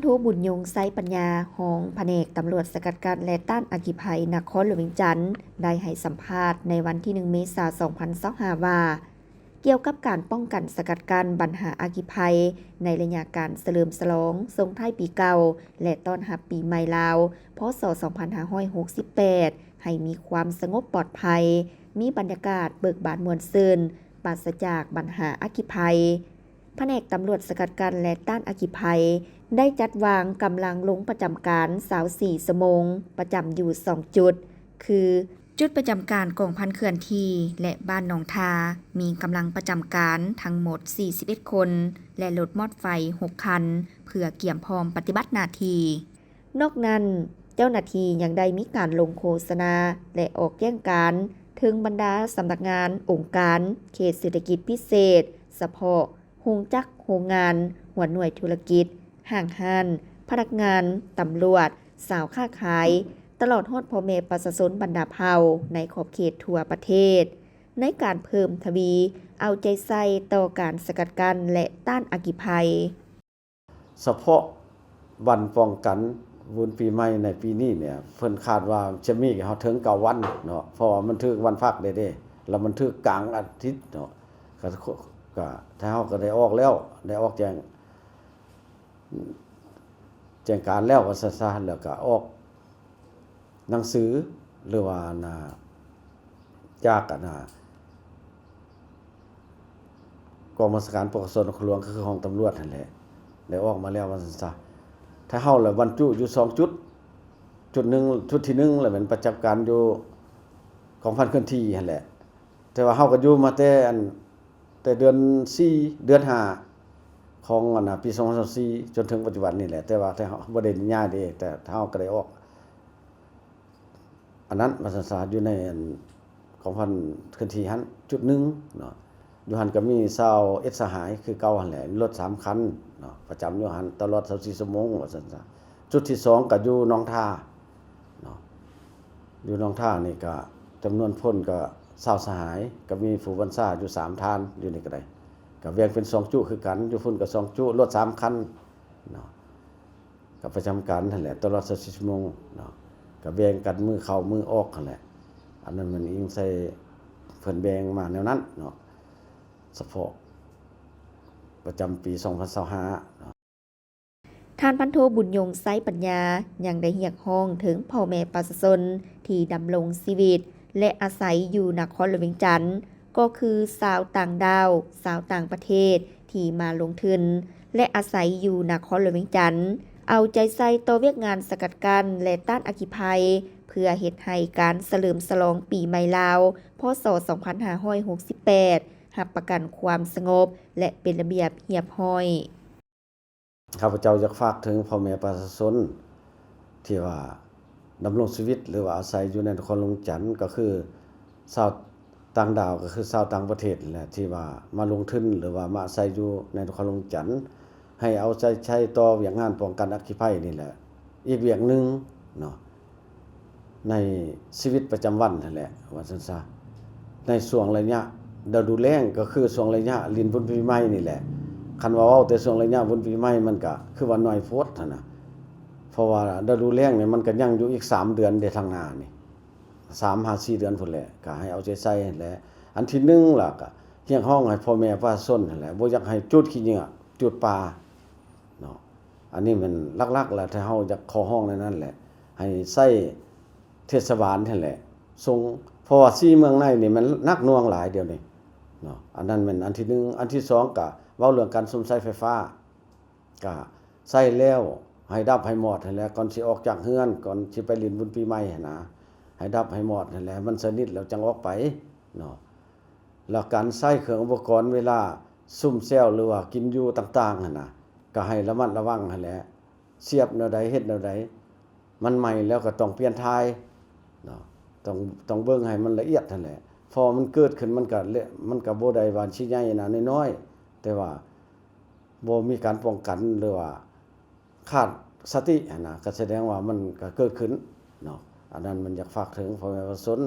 ໂທ ບຸນຍົງ ໄຊປັນຍາ, ຮອງພະແນກຕຳຫຼວດສະກັດກັ້ນ ແລະ ຕ້ານອັກຄີໄພ ນະຄອນຫຼວງວຽງຈັນ ໄດ້ໃຫ້ສຳພາດໃນວັນທີໜຶ່ງ ເມສາ ສອງພັນຊາວຫ້າ ວ່າ ກ່ຽວກັບການປ້ອງກັນສະກັດກັ້ນບັນຫາອັກຄີໄພ ໃນໄລຍະການສະເຫຼີມສະຫຼອງສົ່ງທ້າຍປີເກົ່າ ແລະ ຕ້ອນຮັບປີໃໝ່ລາວ ພ.ສ. ສອງພັນຫ້າຮ້ອຍຫົກສິບແປດ ໃຫ້ມີຄວາມສະຫງົບປອດໄພ, ມີບັນຍາກາດເບີກບານມ່ວນຊື່ນ, ປາສະຈາກບັນຫາອັກຄີໄພ. ພະແນກຕຳຫຼວດສະກັດກັ້ນ ແລະ ຕ້ານອັກຄີໄພ ໄດ້ຈັດວາງກຳລັງລົງປະຈຳການ ຊາວສີ່ ຊົ່ວໂມງ, ປະຈຳຢູ່ສອງຈຸດ ຄື ຈຸດປະຈຳການກອງພັນເຄື່ອນທີ່ ແລະ ບ້ານໜອງທ່າ ມີກຳລັງປະຈຳການທັງໝົດ ສີ່ສິບເອັດ ຄົນ ແລະ ລົດມອດໄຟ ຫົກ ຄັນ ເພື່ອກຽມພ້ອມປະຕິບັດໜ້າທີ່. ນອກນັ້ນ, ເຈົ້າໜ້າທີ່ຍັງໄດ້ມີການລົງໂຄສະນາ ແລະ ອອກແຈ້ງການເຖິງບັນດາສຳນັກງານ, ອົງການ, ເຂດເສດຖະກິດພິເສດສະເພາະ, ໂຮງຈັກ, ໂຮງງານ, ຫົວໜ່ວຍທຸລະກິດ, ຫ້າງຮ້ານ, ພະນັກງານ, ຕຳຫຼວດ, ຊາວຄ້າຂາຍ, ຕະຫຼອດຮອດພໍ່ແມ່ປະຊາຊົນບັນດາເຜົ່າໃນຂອບເຂດທົ່ວປະເທດ ໃນການເພີ່ມທະວີເອົາໃຈໃສ່ຕໍ່ການສະກັດກັ້ນ ແລະ ຕ້ານອັກຄີໄພ. ສະເພາະວັນປ້ອງກັນບຸນປີໃໝ່ໃນປີນີ້ເນ່ຍ ເພິ່ນຄາດວ່າຈະມີຮອດເຖິງເກົ້າວັນເນາະ ເພາະວ່າມັນຖືກວັນພັກເດ້ ແລ້ວມັນຖືກກາງອາທິດເນາະ ກະ ກະ ທາງເຮົາກະໄດ້ອອກແລ້ວ ໄດ້ອອກແຈ້ງ ແຈ້ງການແລ້ວວ່າຊັ້ນຊະ ແລ້ວກະອອກໜັງສື ຫຼືວ່າ ອັນນ່າ ຈາກ ອັນນ່າ ກອງບັນຊາການປົກຄອງນະຄອນຫຼວງ ກະຄືຫ້ອງຕຳຫຼວດຫັ້ນແຫຼະ ໄດ້ອອກມາແລ້ວວ່າຊັ້ນຊະ. ທາງເຮົາລະບັນຈຸຢູ່ສອງຈຸດ ຈຸດໜຶ່ງ ຈຸດທີໜຶ່ງລະແມ່ນປະຈຳການຢູ່ກອງພັນເຄື່ອນທີ່ຫັ້ນແຫຼະ ແຕ່ວ່າເຮົາກະຢູ່ມາແຕ່ ອັນ ແຕ່ເດືອນສີ່ ເດືອນຫ້າ ຂອງ ອັນນ່າ ປີສອງພັນຊາວສີ່ ຈົນເຖິງປັດຈຸບັນນີ້ແຫຼະ ແຕ່ວ່າ ແຕ່ເຮົາບໍ່ໄດ້ຍ້າຍເດ້ ແຕ່ເຮົາກະໄດ້ອອກ ອັນນັ້ນ ວ່າຊັ້ນຊະ ຢູ່ໃນ ອັນ ກອງພັນເຄື່ອນທີ່ຫັ້ນຈຸດໜຶ່ງເນາະ ຢູ່ຫັ້ນກະມີຊາວເອັດສະຫາຍຄືເກົ່າຫັ້ນແຫຼະ ລົດສາມຄັນເນາະ ປະຈຳຢູ່ຫັ້ນຕະຫຼອດຊາວສີ່ຊົ່ວໂມງ ວ່າຊັ້ນຊະ. ຈຸດທີສອງກະຢູ່ໜອງທ່າເນາະ ຢູ່ໜອງທ່ານີ້ກະຈຳນວນຄົນກະຊາວສະຫາຍ ກະມີຜູ້ບັນຊາຢູ່ສາມທ່ານ ຢູ່ນີ້ກະໄດ້ ກະແບ່ງເປັນສອງຈຸຄືກັນ ຢູ່ພຸ້ນກະສອງຈຸ ລົດສາມຄັນເນາະ. ກະປະຈຳການຫັ້ນແຫຼະ ຕະຫຼອດຊາວສີ່ຊົ່ວໂມງເນາະ ກະແບ່ງກັນມື້ເຂົ້າມື້ອອກຫັ້ນແຫຼະ. ອັນນັ້ນແມ່ນອີງໃສ່ເພິ່ນແບ່ງມາແນວນັ້ນເນາະ ສະເພາະປະຈຳປີສອງພັນຊາວຫ້າເນາະ. ທ່ານພັນໂທ ບຸນຍົງ ໄຊປັນຍາ ຍັງໄດ້ຮຽກຮ້ອງເຖິງພໍ່ແມ່ປະຊາຊົນທີ່ດຳລົງຊີວິດ ແລະ ອາໄສຢູ່ນະຄອນຫຼວງວຽງຈັນ ກໍຄືຊາວຕ່າງດ້າວ, ຊາວຕ່າງປະເທດທີ່ມາລົງທຶນ ແລະ ອາໄສຢູ່ນະຄອນຫຼວງວຽງຈັນ ເອົາໃຈໃສ່ຕໍ່ວຽກງານສະກັດກັ້ນ ແລະ ຕ້ານອັກຄີໄພ ເພື່ອເຮັດໃຫ້ການສະເຫຼີມສະຫຼອງປີໃໝ່ລາວ ພ.ສ. ສອງພັນຫ້າຮ້ອຍຫົກສິບແປດ ຮັບປະກັນຄວາມສະຫງົບ ແລະ ເປັນລະບຽບຮຽບຮ້ອຍ. ຂ້າພະເຈົ້າຢາກຝາກເຖິງພໍ່ແມ່ປະຊາຊົນທີ່ວ່າດຳລົງຊີວິດ ຫຼືວ່າອາໄສຢູ່ໃນນະຄອນຫຼວງຈັນ ກະຄືຊາວຕ່າງດ້າວ ກະຄືຊາວຕ່າງປະເທດນັ້ນແຫຼະ ທີ່ວ່າມາລົງທຶນ ຫຼືວ່າມາອາໄສຢູ່ໃນນະຄອນຫຼວງຈັນ ໃຫ້ເອົາໃຈໃສ່ຕໍ່ວຽກງານປ້ອງກັນອັກຄີໄພນີ້ແຫຼະ ອີກວຽກໜຶ່ງເນາະ ໃນຊີວິດປະຈຳວັນຫັ້ນແຫຼະ ວ່າຊັ້ນຊະ. ໃນຊ່ວງໄລຍະລະດູແລ້ງ ກະຄືຊ່ວງໄລຍະຫຼິ້ນບຸນປີໃໝ່ນີ້ແຫຼະ. ຄັນວ່າເວົ້າແຕ່ຊ່ວງໄລຍະບຸນປີໃໝ່ ມັນກະຄືວ່າໜ້ອຍໂພດຫັ້ນນະ ເພາະວ່າລະດູແລ້ງນີ້ ມັນກະຍັງຢູ່ອີກສາມເດືອນເດ້ ທາງໜ້ານີ້ ສາມຫາສີ່ເດືອນພຸ້ນແຫຼະ ກະໃຫ້ເອົາໃຈໃສ່ຫັ້ນແຫຼະ. ອັນທີໜຶ່ງລະ ກະຮຽກຮ້ອງໃຫ້ພໍ່ແມ່ປະຊາຊົນຫັ້ນແຫຼະ ບໍ່ຢາກໃຫ້ຈູດຂີ້ເຫຍື້ອ ຈູດປ່າເນາະ. ອັນນີ້ແມ່ນຫຼັກໆ ແລະ ທີ່ເຮົາຢາກຂໍຮ້ອງໃນນັ້ນແຫຼະ ໃຫ້ໃຊ້ເທດສະບານຫັ້ນແຫຼະສົ່ງ ເພາະວ່າສີເມືອງໃນນີ້ມັນໜັກໜ່ວງຫຼາຍດຽວນີ້ເນາະ. ອັນນັ້ນແມ່ນອັນທີໜຶ່ງ. ອັນທີສອງ ກະເວົ້າເລື່ອງການສຸມໃຊ້ໄຟຟ້າ ກະໃຊ້ແລ້ວໃຫ້ດັບໃຫ້ມອດຫັ້ນແຫຼະ ກ່ອນຊິອອກຈາກເຮືອນ ກ່ອນຊິໄປຫຼິ້ນບຸນປີໃໝ່ຫັ້ນນະ ໃຫ້ດັບໃຫ້ມອດຫັ້ນແຫຼະ ມັນສະໜິດແລ້ວຈັ່ງອອກໄປເນາະ. ແລ້ວການໃຊ້ເຄື່ອງອຸປະກອນເວລາຊຸມແຊວ ຫຼືວ່າກິນຢູ່ຕ່າງໆຫັ້ນນະ ກະໃຫ້ລະມັດລະວັງຫັ້ນແຫຼະ ສຽບແນວໃດ ເຮັດແນວໃດ ມັນໄໝ້ແລ້ວກະຕ້ອງປ່ຽນຖ່າຍເນາະ ຕ້ອງ ຕ້ອງເບິ່ງໃຫ້ມັນລະອຽດຫັ້ນແຫຼະ ເພາະມັນເກີດຂຶ້ນ ມັນກະ ມັນກະບໍ່ໄດ້ວ່າຊິໃຫຍ່ນະ ນ້ອຍໆ ແຕ່ວ່າບໍ່ມີການປ້ອງກັນ ຫຼືວ່າຂາດສະຕິຫັ້ນນະ ກະສະແດງວ່າມັນກະເກີດຂຶ້ນເນາະ. ອັນນັ້ນມັນຢາກຝາກເຖິງພໍ່ແມ່ປະຊາຊົນ